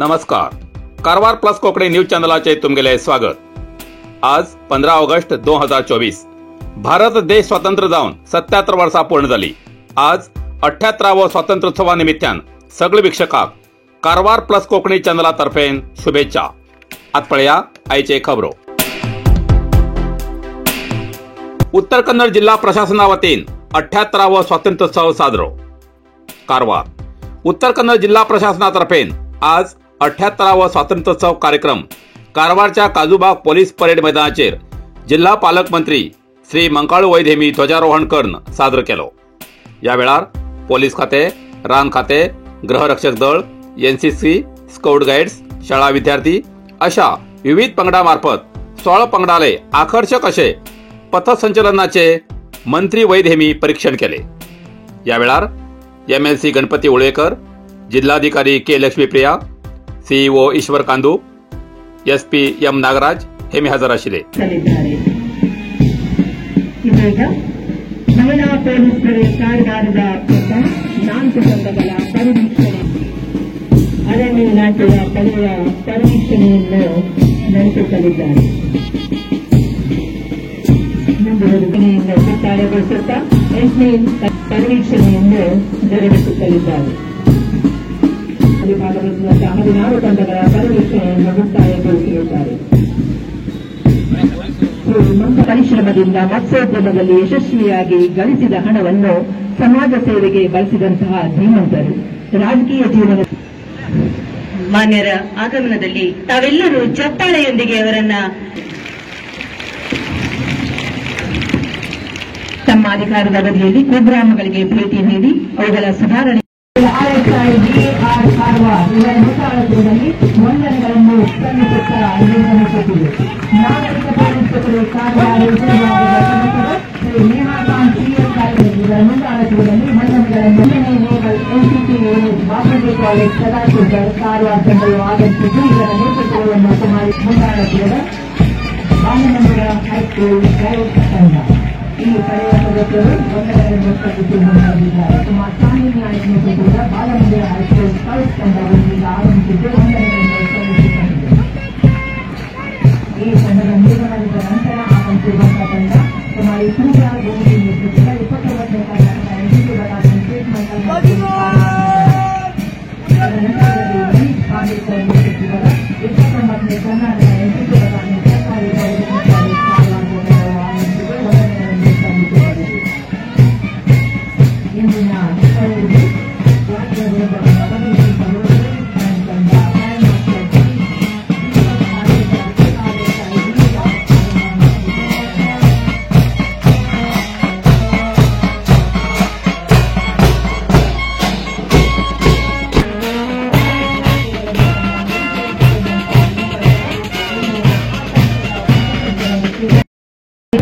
नमस्कार, Karwar plus Konkani news चॅनलाचे तुमगेले स्वागत. आज 15 ऑगस्ट 2024. भारत देश स्वतंत्र जावन 77 वर्सां पूर्ण जाली. आज 78वो स्वातंत्र्योत्सवा निमित्तान सगळे वीक्षकांक कारवार प्लस कोंकणी चॅनला तर्फेन शुभेच्छा. आत पळया आयचे खबरो. उत्तर कन्नड जिल्हा प्रशासना वतीन 78वो स्वातंत्र्योत्सव साजरो. कारवार उत्तर कन्नड जिल्हा प्रशासनातर्फेन आज 78वो स्वातंत्र्योत्सव कार्यक्रम कारवारच्या काजूबाग पोलीस परेड मैदानाचेर जिल्हा पालकमंत्री श्री मंकाळू वैद हेमी ध्वजारोहण करून साजरो केलो. या वेळार पोलीस खाते, रान खाते, गृहरक्षक दळ, एनसीसी, स्काउट गाईड्स, शाळा विद्यार्थी अशा विविध पंगडा मार्फत 16 पंगडाले आकर्षक असे पथसंचलनाचे मंत्री वैद हेमी परीक्षण केले. या वेळार एमएलसी गणपती उळवेकर, जिल्हाधिकारी K Laxmipriya, CEO Ishwar Kandu, SP M Nagaraj हेमी हजर आशिल्ले. ಇದೀಗ ಮಹಿಳಾ ಪೊಲೀಸ್ ಪಡೆ ಕಾರವಾರದ 4 ತಂಡಗಳ ಪರಿವೀಕ್ಷಣೆ ಅರಣ್ಯ ಇಲಾಖೆಯ ಪಡೆಯ ಪರಿವೀಕ್ಷಣೆಯನ್ನು ನಡೆಸುತ್ತಲಿದ್ದಾರೆ. ಮುಕ್ತಾಯಗೊಳಿಸುತ್ತಾ ಪರಿವೀಕ್ಷಣೆಯನ್ನು ಜರುಗಿಸುತ್ತಲಿದ್ದಾರೆ. ಭಾಗವಹಿಸುವಂತಹ 16 ತಂಡಗಳ ಪರಿವೀಕ್ಷಣೆಯನ್ನು ಮುಕ್ತಾಯಗೊಳಿಸಲಿದ್ದಾರೆ. ಪರಿಶ್ರಮದಿಂದ ಮತ್ಸ್ಯೋದ್ಯಮದಲ್ಲಿ ಯಶಸ್ವಿಯಾಗಿ ಗಳಿಸಿದ ಹಣವನ್ನು ಸಮಾಜ ಸೇವೆಗೆ ಬಳಸಿದಂತಹ ಧೀಮಂತರು ರಾಜಕೀಯ ಜೀವನ ಮಾನ್ಯರ ಆಗಮನದಲ್ಲಿ ತಾವೆಲ್ಲರೂ ಚಪ್ಪಾಳೆಯೊಂದಿಗೆ ಅವರನ್ನ ತಮ್ಮ ಅಧಿಕಾರದ ಅವಧಿಯಲ್ಲಿ ಕುಗ್ರಾಮಗಳಿಗೆ ಭೇಟಿ ನೀಡಿ ಅವುಗಳ ಸುಧಾರಣೆ ಇವರ ಮುಂದಾಳತ್ವದಲ್ಲಿ ವಂದನೆಗಳನ್ನು ಸಲ್ಲಿಸುತ್ತಾ ನಿರ್ವಹಿಸುತ್ತಿದೆ. ನಾಗರಿಕ ಪೊಲೀಸ್ ಪಡೆ ಕಾರವಾರ ವಿಭಾಗದ ಸದಸ್ಯರು ಶ್ರೀ ನೇಹಾಕಾಂತ್ ಸಿಎಸ್ ಇವರ ಮುಂದಾಳತ್ವದಲ್ಲಿ ವಂದನೆಗಳನ್ನು naval NCC unit Bapuji college Sadashiv Karwar ತಂಡವು ಆಗಮಿಸಿದ್ದು ಇವರ ನೇತೃತ್ವವನ್ನು ಕುಮಾರಿ ಮುಂದಾಳತ್ವದ ಬಾಲಮಂದಿರ ಹೈಸ್ಕೂಲ್ ಗೈಡ್ ತಂಡ. ಈ ಪಡೆಯ ಸದಸ್ಯರು ವಂದನೆಗಳನ್ನು ಸಲ್ಲಿಸಿ ಮುಂದಾಗಿದ್ದಾರೆ. ಕುಮಾರ್ ಸಾನಿ ನಾಯಕ್ ನೇತೃತ್ವದ ಬಾಲಮಂದಿರ ಹೈಸ್ಕೂಲ್ ಸ್ಕೌಟ್ ತಂಡವು ಈಗ ಆಗಮಿಸಿದ್ದು ವಂದನೆಗಳನ್ನು ಸಲ್ಲಿಸುತ್ತಿದೆ. ಈ ತಂಡದ ನಿರ್ಗಮನದ ನಂತರ ಆಗಮಿಸಿರುವಂತಹ ತಂಡ ಕುಮಾರಿ ಪೂಜಾ ಗೋವಿಂದ ನೇತೃತ್ವದ 29ನೇ Karnataka NCC battalion chief Michael ನಂತರದಲ್ಲಿ ಮನೀಶ್ ಪಾಂಡೇಕರ್ ನೇತೃತ್ವದ 29ನೇ ಕರ್ನಾಟಕ ಎನ್ಸಿಸಿ ಬಟಾಲಿಯನ್ ಸರ್ಕಾರಿ ಪಾಲಿಟೆಕ್ನಿಕ್ ಕಾಲೇಜ್ ಕಾರವಾರ ತಂಡವು ಆಗಮಿಸಿದ್ದು ವಂದನೆಗಳನ್ನು ಸಲ್ಲಿಸುತ್ತದೆ. ಇಂದಿನ ಪರೇಡ್ಗೆ ರಾಜ್ಯ ವೃಂದವನ್ನು ಪರಿವೀಕ್ಷಿಸಲು ಪೊಲೀಸ್ ತಂಡ flying master G Deepak Alekar KRSI D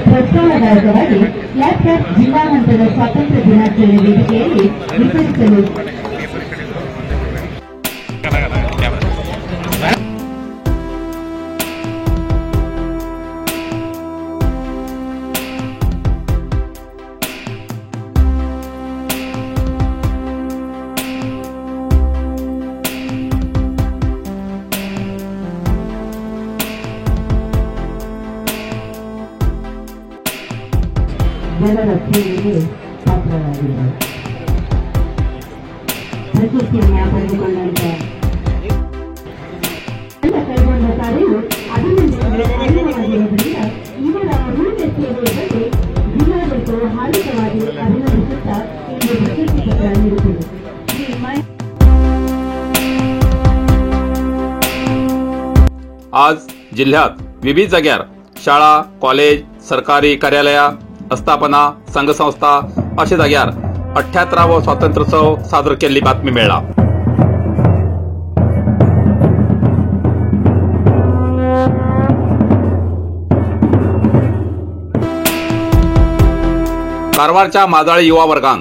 ಪ್ರೋತ್ಸಾಹದಾಯಕವಾಗಿ ಲ್ಯಾಪ್ಟಾಪ್ ಜಿಲ್ಲಾ ಮಟ್ಟದ ಸ್ವಾತಂತ್ರ್ಯ ದಿನಾಚರಣೆ ವೇದಿಕೆಯಲ್ಲಿ ವಿತರಿಸಲು ಜನರ ಸೇವೆಗೆ ಪಾತ್ರರಾಗಿದ್ದಾರೆ. ಪ್ರಶಸ್ತಿಯನ್ನು ಪಡೆದುಕೊಂಡಂತ ಕೈಗೊಂಡ ಕಾರ್ಯವು ಅಭಿನಂದನೆಗೆ ಇವರ ಅಮೂಲ್ಯ ಸೇವೆಯ ಬಗ್ಗೆ ಜಿಲ್ಲಾಡಳಿತವು ಹಾರ್ದಿಕವಾಗಿ ಅಭಿನಂದಿಸುತ್ತಾ ಇಂದು ಪ್ರಶಸ್ತಿ ಪತ್ರ ನೀಡುತ್ತಿದೆ. आज जिल्ह्यात विविध जाग्यार शाळा, कॉलेज, सरकारी कार्यालया, आस्थापना, संघसंस्था अशा जाग्यार 78वो स्वातंत्र्योत्सव साजरो केल्ली बातमी मेळ्ळा. कारवारच्या माजाळी युवा वर्गान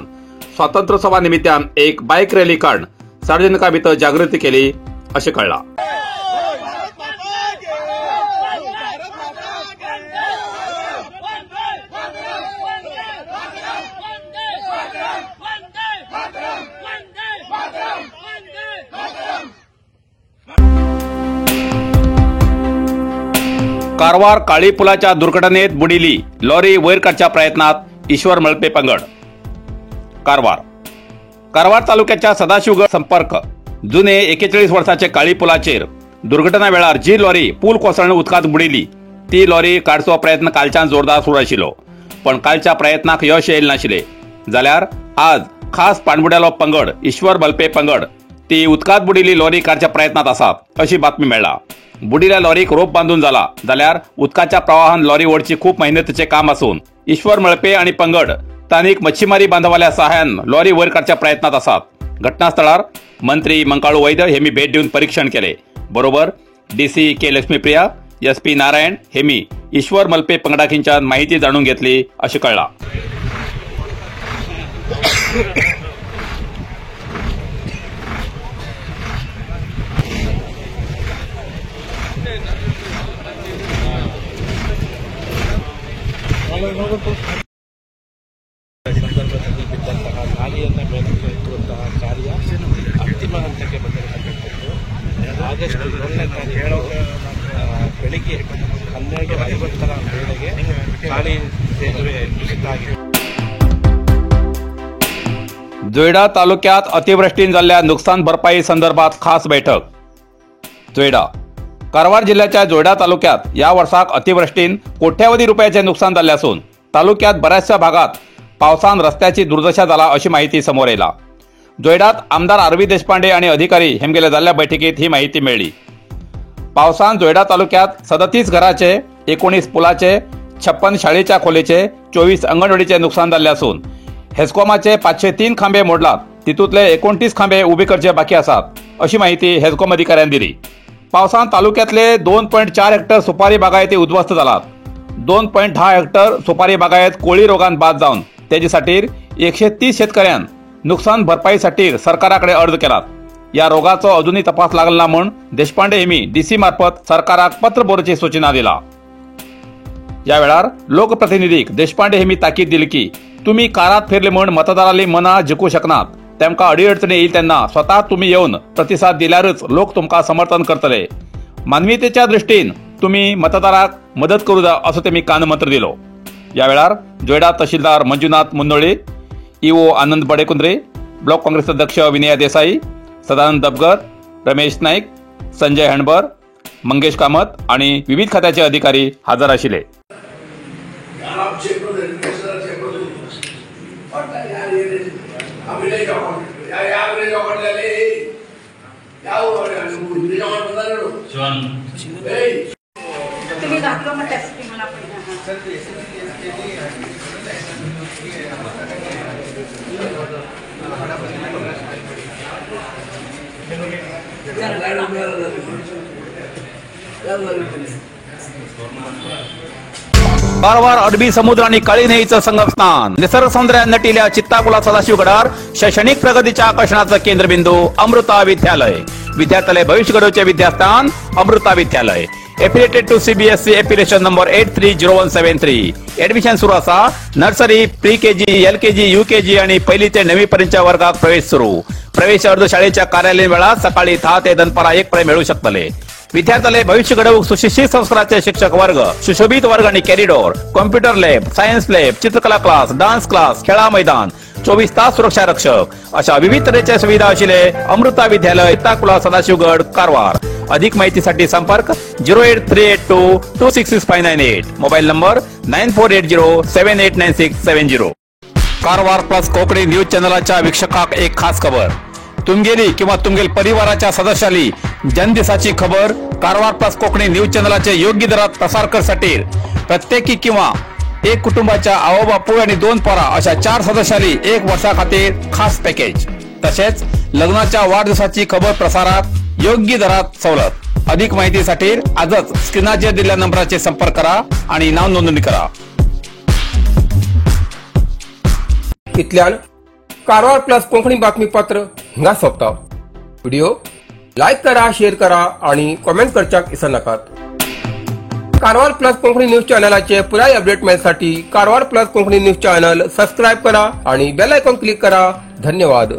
स्वातंत्र्योत्सवा निमित्तान एक बायक रॅली काढून सार्वजनिकां भितर जागृती केली अशें कळ्ळां. One. कारवार काळी पुलाच्या दुर्घटनेत बुडिली लॉरी वयर काडच्या प्रयत्नात ईश्वर मळपे पंगड. कारवार कारवार तालुक्याच्या सदाशिवगड संपर्क जुने 41 वर्साचे काळी पुलाचेर दुर्घटना वेळार जी लॉरी पूल कोसळून उदकांत बुडिली ती लॉरी काडचो प्रयत्न कालच्यान जोरदार सुरू आशिल्लो, पण कालच्या प्रयत्नाक यश येयलें नाशिल्लें. जाल्यार आज खास पाणबुड्यालो पंगड ईश्वर मलपे पंगड ती उदकांत बुडिल्ली लॉरी काडच्या प्रयत्नात आसात अशी बातमी मेळ्ळा. बुडिल्ल्या लॉरीक रोप बांदून जाला जाल्यार उदकाच्या प्रवाहान लॉरी ओडची खूप मेहनतीचे काम आसून ईश्वर मळपे आणि पंगड स्थानिक मच्छीमारी बांधवाल्या सहाय्यान लॉरी वयर काडच्या प्रयत्नात आसात. घटनास्थळार मंत्री मंकाळू वैद्य हेमी भेट दिवन परीक्षण केले. बरोबर DC K Laxmipriya, SP Narayan हेमी ईश्वर मलपे पंगडाकींच्यान माहिती जाणून घेतली अशें कळ्ळां. ಸಂದರ್ಭದಲ್ಲಿ ಬಿದ್ದಂತಹ ಗಾಳಿಯನ್ನು ಮೇಲಕ್ಕೆ ಎತ್ತುವಂತಹ ಕಾರ್ಯ ಅಂತಿಮ ಹಂತಕ್ಕೆ ಬಂದಿರತಕ್ಕಂಥದ್ದು. ಆಗಸ್ಟ್ 7ನೇ ತಾರೀಕು ಬೆಳಿಗ್ಗೆ 12:50 ವೇಳೆಗೆ ಗಾಳಿ ಸೇತುವೆ ಕುಸಿತ ಆಗಿದೆ. जोयडा तालुक्यात अतिवृष्टीन जाल्ल्या नुकसान भरपाई संदर्भात खास बैठक. जोयडा कारवार जिल्ह्याच्या जोयडा तालुक्यात या वर्साक अतिवृष्टीन कोट्यावधी रुपयाचे नुकसान जाल्ले असून तालुक्यात बऱ्याचशा भागात पावसान रस्त्याची दुर्दशा जाला अशी माहिती समोर येयला. जोयडात आमदार आर व्ही देशपांडे आणि अधिकारी हेमगेले जाल्ल्या बैठकीत ही माहिती मेळ्ळी. पावसान जोयडा तालुक्यात 37 घराचे, 19 पुलाचे, 56 शाळेच्या खोलीचे, 24 अंगणवाडीचे नुकसान जाल्ले असून हेस्कॉमाचे 503 खांबे मोडलात, तितूंतले 29 खांबे उबे करचे बाकी आसात अशी माहिती हेस्कॉम अधिकाऱ्यांनी दिली. पावसान तालुक्यातले 2.4 हेक्टर सुपारी बागायती उद्ध्वस्त जालात. 2.10 हेक्टर सुपारी बागायत कोळी रोगान बाद जावन तेजेसाठी 130 शेतकऱ्यान नुकसान भरपाईसाठी सरकाराकडे अर्ज केलात. या रोगाचो अजूनही तपास लागला ना म्हूण देशपांडे हेमी डीसी मार्फत सरकाराक पत्र बरोवची सूचना दिला. या वेळार लोकप्रतिनिधीक देशपांडे हेमी ताकीद दिली की तुम्ही कारात फिरले म्हूण मतदाराली मनां जिखू शकनात, तेमकां अडीअडचणी येईल तेन्ना स्वतः तुम्ही येवन प्रतिसाद दिल्यारच लोक तुमकां समर्थन करतले. मानवीयतेच्या दृष्टीन तुम्ही मतदाराक मदत करू जाय असो तेमी कानमंत्र दिलो. या वेळार जोयडा तहसीलदार Manjunath मुन्नोळी, EO Anand Badekundre, block Congress अध्यक्ष विनया देसाई, सदानंद दबगर, रमेश नाईक, संजय हणबर, मंगेश कामत आणि विविध खात्याचे अधिकारी हजर आशिल्ले. कारवार अरबी समुद्र आणि काळी न्हंयेचं संगमस्थान, निसर्ग सौंदर्यान नटिल्या चित्ताकुला सदाशिवगडार शैक्षणिक प्रगतीच्या आकर्षणाचं केंद्रबिंदू अमृता विद्यालय. विद्यार्थ्यालय भविष्य घडवचे विद्यास्थान Amrita Vidyalaya. Affiliated to CBSE affiliation number 830173. Admission सुरू आसा. Nursery, pre KG, LKG, UKG आणि पहिली ते 9वी पर्यंतच्या वर्गात प्रवेश सुरू. प्रवेश अर्ज शाळेच्या कार्यालयीन वेळात सकाळी 10 ते दनपारा 1 पर्यंत मिळू शकतले. विद्यार्थ्याले भविष्य घडवूक सुशिक्षित संस्काराचे शिक्षक वर्ग, सुशोभित वर्ग आणि corridor, computer lab, science lab, चित्रकला क्लास, डान्स क्लास, खेळा मैदान, 24 तास सुरक्षा रक्षक अशा विविध तऱ्हेच्या सुविधा आशिल्ले अमृता विद्यालय, ताकुला, सदाशिवगड, कारवार. अधिक माहितीसाठी संपर्क 08382 266598, mobile number 9480789670. Karwar plus Konkani news चॅनलाच्या वीक्षकाक एक खास खबर. तुमगेली किंवा तुमगेल परिवाराच्या सदस्याली जनदिसाची खबर कारवार प्लस कोकणी न्यूज चॅनलाचे योग्य दरात प्रसार करसाठी प्रत्येकी किंवा एक कुटुंबाच्या आवो बापूय आणि 2 पोरा अशा 4 सदस्याली 1 वर्षा खातीर खास पॅकेज. तसेच लग्नाच्या वाढदिवसाची खबर प्रसारात योग्य दरात सवलत. अधिक माहितीसाठी आजच स्क्रीनाचेर दिलेल्या नंबराचे संपर्क करा आणि नाव नोंदणी करा. इतल्यान कारवार प्लस कोंकणी बातमीपत्र हिंगा सोंपता. व्हिडिओ लायक करा, शेअर करा आणि कॉमेंट करच्याक विसरनाकात. कारवार प्लस कोंकणी न्यूज चॅनलाचे पुराय update मेळसाठी Karwar plus Konkani news channel subscribe करा आणि बेल आयकॉन क्लिक करा. धन्यवाद.